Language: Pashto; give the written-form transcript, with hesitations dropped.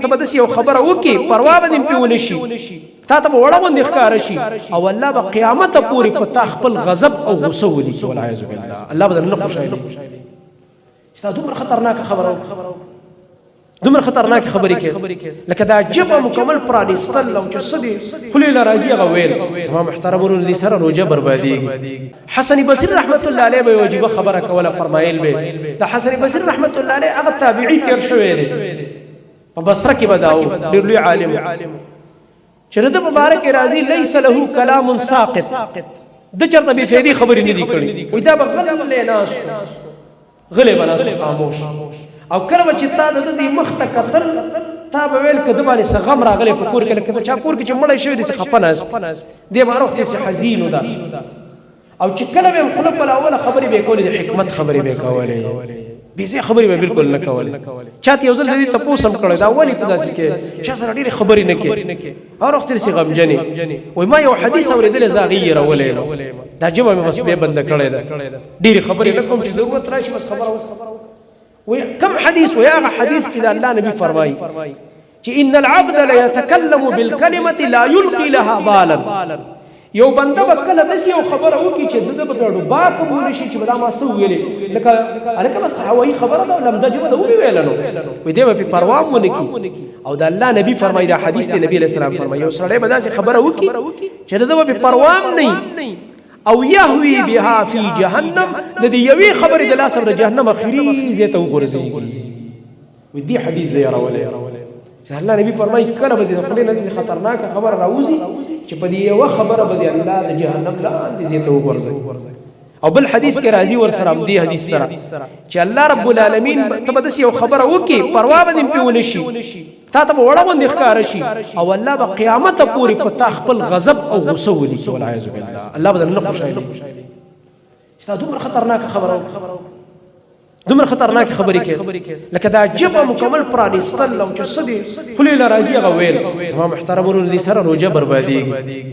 ته به داسې یو خبره وکړي، پروا به دې پې ونه شي، تا ته به وړه غوندې ښکاره شي، او الله به قیامته پورې په تا خپل غضب او غصه ولیکي، والعیاذ بالله. الله به درنه نه خوشحالېږي چې تا دومره خطرناکه خبره وکړه، دومره خطرناک خبرې کوي، لکه دا جبه مکمل پرانیستل او چې څه دي خولې له راځي هغه ویل. زما محترم ورونو، دې سره روژه بربادېږي. حسن بصري رحمت الله علیه به یو عجیبه خبره کوله، فرمایل به د حسن بصري رحمت الله علیه هغه تابعي تېر شوی دی، په بصره کې به داو ډېر لوی عالم، چې د مبارک راځي ليس له کلام ساقط، د چرته بے فائدې خبرې نه دي کړې. وای دا به غلې ناس، غلې به ناس، خاموش، او کله چې تا د دې مخ ته کتل، تا به ویل که د باندې څه غم راغلی په کور کې، لکه د چا کور کې چې مړی شوی دی، څه خفه ناست دی، به هر وخت داسې حزین ده. او چې کله به یې خوله په اوله خبرې به یې کولې، د حکمت خبرې به یې کولې، بې ځایه خبرې به بالکل نه کولې. چا ته یو ځل د دې تپوس هم کړی، دا ولې ته داسې کې، چا سره ډېرې خبرې نه کې، هر وخت داسې غمجنې؟ وایي ما یو حدیث اورېدلی، زه هغې یې راولی یم، دا ژبه مې بس بیا بنده کړې ده، ډېرې خبرې نه کوم، چې ضرورت راشي بس خبره وکړم. وایي کم حدیث؟ وایي هغه حدیث چې د الله نبی فرمایي چې ان العبد ليتكلم بالكلمه لا يلقي لها بالا، یو بنده به کله داسې یو خبره وکړي چې د ده به بیا باک هم ونه شي چې دا ما څه وویلې، لکه هلکه بس هوایي خبره ده، لمده ژبه ده، ومې ویله، نو وایي دی به پرې پروا هم ونه کړي. او د الله نبی فرمایي، دا حدیث دی، نبی علیه السلام فرمایي یو سړی به داسې خبره وکړي چې د ده به پرې پروا هم نه، او یهوی بها فی جهنم، د دې یوې خبرې د لاسه به د جهنم اخري ځای ته وغورځېږي. وایي دې حدیث زه یې راولی چې الله نبی فرمایي کله به د خولې نه داسې خطرناکه خبره راوځي چې په دې یوه خبره به د الله د جهنم لاندې ځای ته وغورځوي. او بل حدیث کې راځي ورسره همدې حدیث سره چې الله رب العالمین ته به داسې یو خبره وکړي، پروا به دې پرې ونه شي، تا ته به وړه غوندې ښکاره شي، او الله به قیامته پورې په تا خپل غضب او غصه ولیکي، والعیاذ بالله. الله به درنه نه خوشحالېږي چې تا دومره خطرناکه خبره وکړه، دومره خطرناک خبرې کوي، لکه دا ژبه مکمل پرانیستل او چې څه دي خولې له راځي هغه ویل. زما محترم ورونو، دې سره روژه بربادېږي.